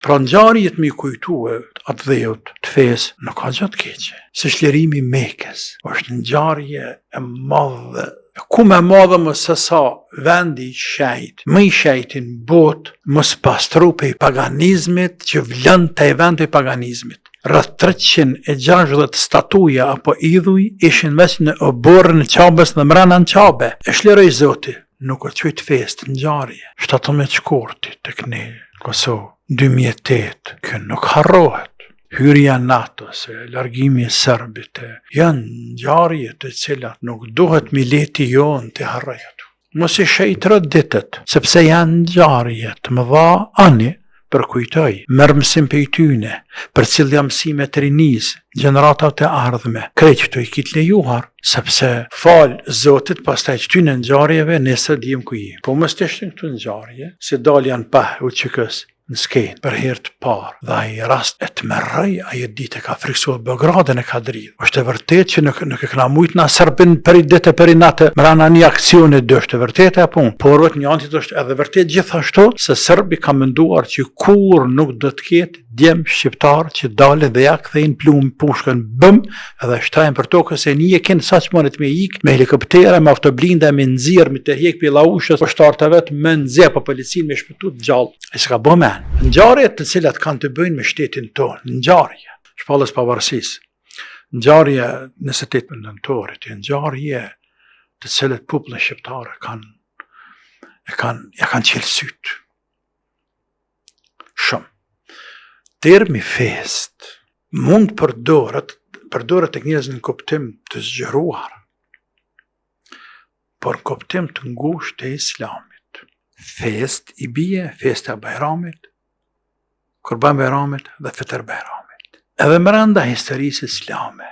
Pra ngjarjet me i kujtue atdheut të fesë nuk ka gja të keqe. Se çlirimi i Mekës është ngjarje e madhe, ku më e madhe më se sa vendi i shenjtë, më i shenjti në botë, m'u pastru pej paganizmit që vlonte ai vend pej paganizmit. Rreth 360 statuja apo idhuj ishin veç në oborrin e Qabes dhe mrena në Qabe. E shliroi Zoti, nuk u qujt festë, ngjarje. 17 shkurti tek ne në Kosovë, 2008, kjo nuk harrohet. Hyrja e NATO-s, largimi i serbit, janë ngjarje të cilat nuk duhet mileti jonë t'i harrojë ato. Mos i shenjtëro ditët, sepse janë ngjarje të mëdha, ani, përkujtoji, merr mësim pej tyne, përcillja mësimet rinisë, gjeneratave të ardhme, krejt qëto i ki të lejuar, sepse falë Zotit pastaj qëtyne ngjarjeve ne sot jem ku jem. Po mos të ishin këto ngjarje, si dalja në pah e UÇK-së në skenë për herë të parë dhe ai rast e tmerroi ajo ditë e ka frikësu Beogradin e ka dridhë. Është e vërtetë që nuk, nuk e kena mujtë na Serbinë për një ditë e për një natë mrena një aksioni dy është e vërtetë ajo punë. Por vetë një anë tjetër është edhe vërtet gjithashtu se Serbi ka menduar që kurrë nuk do të ketë djem shqiptar që dalin dhe ja kthejnë plum pushkën bëm edhe shtrajnë për tokë se një e kenë sa që mundet me ik me helikoptera, me autoblinda, me nxjerr, me tërhjek prej Llaushës, ushtarët e vet me nxjerr po policinë me shpëtu të gjallë. E s'ka bë men. Ngjarje të cilat kanë të bëjnë me shtetin tonë, ngjarje, shpalljes pavarësisë, ngjarje 28 nëntorit, ngjarje të cilat popullin shqiptar e kanë e kanë ja kanë çelë sytë. Shumë. Termi festë mund përdoret, përdoret tek njerëz në kuptim të zgjeruar, por në kuptim të ngushtë të islamit. Festë i bie festa e Bajramit, Kurban Bajramit dhe Fitër Bajramit. Edhe mrenda historisë islame,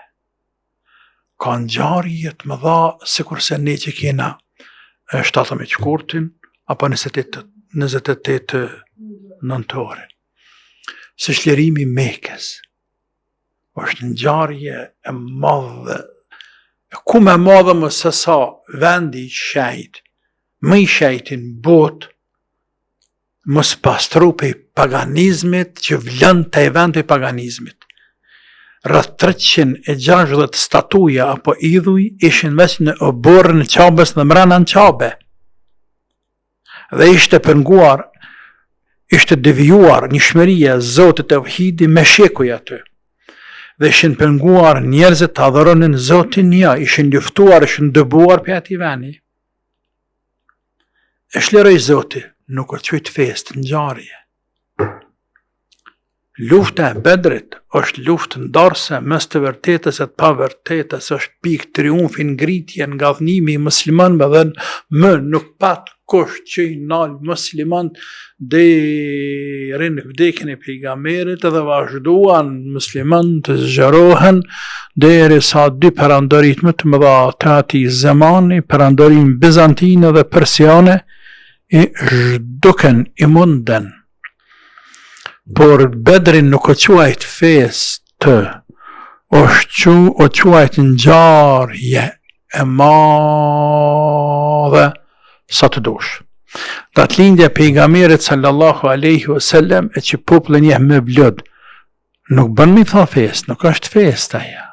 ka ngjarje të mëdha sikurse ne që kena 17 shkurtin apo 28 28 nëntorin. Se çlirimi i Mekës është ngjarje e madhe, ku më e madhe më se sa vendi i shenjtë, më i shenjti në botë, m'u pastru pej paganizmit që vlonte ai vend pej paganizmit. Rreth 360 statuja apo idhuj ishin veç në oborrin e Qabes dhe mrena në Qabe. Dhe ishte penguar, ishte devijuar njëshmëria e Zotit teuhidi me shekuj aty. Dhe ishin penguar njerëzit të adhuronin Zotin një, ishin luftuar, ishin dëbuar prej atij veni. E shliroi Zoti, nuk u qujt festë, ngjarje. Lufta e Bedrit është luftë ndarëse mes të vërtetës e të pavërtetës, është pikë triumfi, ngritje, ngadhnimi i muslimanëve dhe më nuk pat kush që i nal muslimanët deri në vdekjen e pejgamberit dhe vazhduan muslimanët të zgjerohen derisa dy perandoritë më të mëdha të atij zemani, perandorinë bizantine dhe persiane, i zhdukën, i mundën. Por Bedri nuk u quajt festë, është qu, u quajt ngjarje e madhe sa të dush. Datëlindja e pejgamberit sallallahu alaihi wasallam e që populli njeh mevlud, nuk bën me i tha festë, nuk është festë ajo.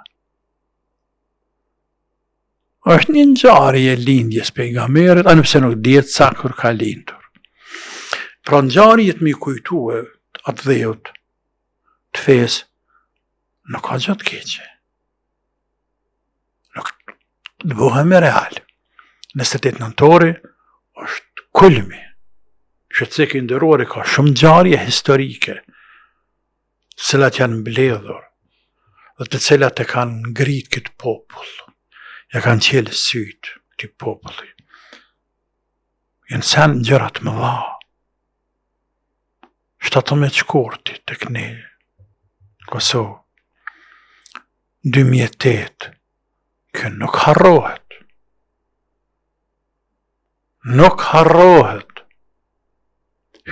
Është një ngjarje e lindjes pejgamberit, ani pse nuk dihet sa kur ka lindur. Pra ngjarjet me i kujtue atdheut të fesë, nuk ka gja të keqe. Nuk të bëhemi real. 28 nëntori është kulmi. Që të ceki i nderuari ka shumë ngjarje historike, të cilat janë mbledhur dhe të cilat e kanë ngrit këtë popull, ja kanë çelë sytë këtij populli. Janë sen gjëra të mëdha. 17 shkurti tek ne, Kosovë, 2008, kjo nuk harrohet. Nuk harrohet.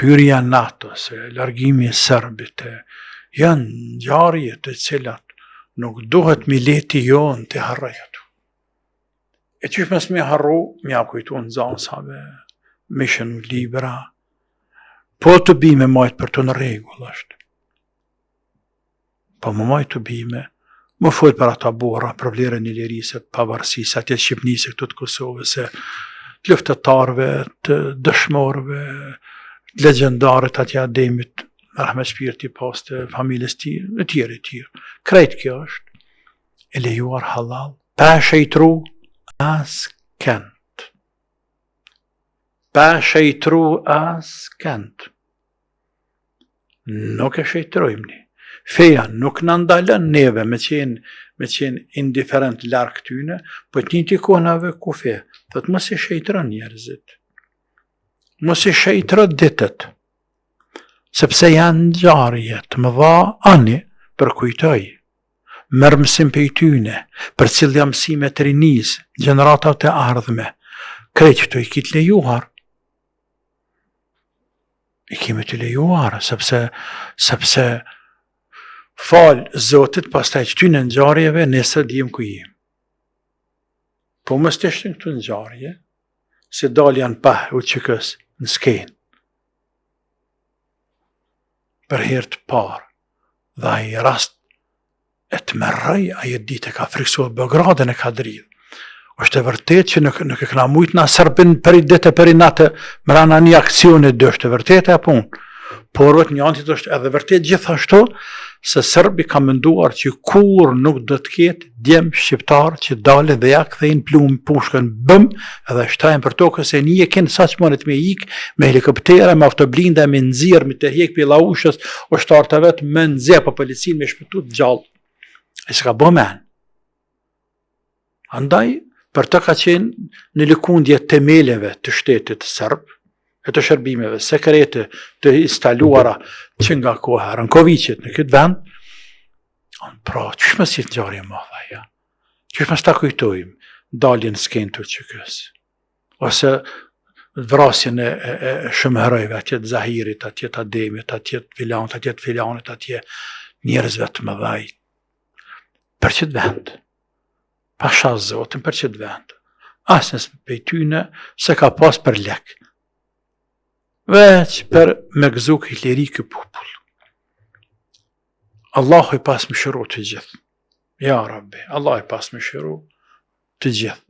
Hyrja e NATO-s, largimi i serbit, janë ngjarje të cilat nuk duhet mileti jonë t'i harrojë ato. E qysh mos me harru, me ja kujtu nxansave, me shënu libra. Po tubime majtë për to në rregull është. Po me majtë tubime, me folë për ata burra, për vlerën e lirisë, të pavarësisë, atje të Shqipnisë, këtu të Kosovës, e të luftëtarëve, të dëshmorëve, të legjendarit atje Ademit, rahmet shpirti pastë, familjes tij, e tjerë, e tjerë. Krejt kjo është e lejuar hallall, pa shejtru askend. Pa shejtru askend. Nuk e shejtrojmë ne. Feja nuk na ndalon neve me qenë me qenë indiferent larg tyne, po të njëjtën kohë na vë kufi. Thotë mos i shejtro njerëzit. Mos i shejtro ditët. Sepse janë ngjarje të mëdha ani përkujtoj. Merr mësim pej tyne, përcillja mësimet rinisë, gjeneratave të ardhme. Krejt këto i ki të lejuar. I kemi të lejuar, sepse, sepse falë Zotit pastaj qëtyne ngjarjeve, ne sot jem ku jem. Po mos të ishin këto ngjarje, si dalja në pah e UÇK-së në skenë. Për herë të parë, dhe ai rast e tmerroi ajo ditë e ka frikësu Beogradin e ka dridh. Është e vërtetë që nuk, nuk e kena mujtë na Serbinë për një ditë e për një natë mrena një akcioni dy, është e vërtetë ajo punë. Por vetë një anë tjetër është edhe vërtet gjithashtu se serbi ka menduar që kurrë nuk do të ketë djem shqiptar që dalin dhe ja kthejnë plum pushkën bëm edhe shtrajnë për tokë se një e kenë sa që mundet me ik me helikoptera, me autoblinda, me nxjerr, me tërhjek prej Llaushës, ushtarët e vet me nxjerr po policinë me shpëtu të gjallë. E s'ka bo men. Andaj, për të ka qenë një lëkundje themeleve të shtetit serb, e të shërbimeve sekrete të instaluara që nga koha e Rankoviqit në këtë vend, pra, qysh mos jetë ngjarje e madhe ajo? Qysh mos ta kujtojmë daljen në skenë të UÇK-së? Ose vrasjen e, e, e shumë herojve, atje të Zahirit, atje të Ademit, atje të filanit, atje të filanit, atje njerëzve të mëdhaj. Për qët vend, pasha Zotin për qët vend, asnjë prej tyne s'e ka pas për lek, veç për me gëzu këtë liri ky popull. Allahu i pastë mëshiru të gjithë. Ja Rabbi, Allahu i pastë mëshiru të gjithë.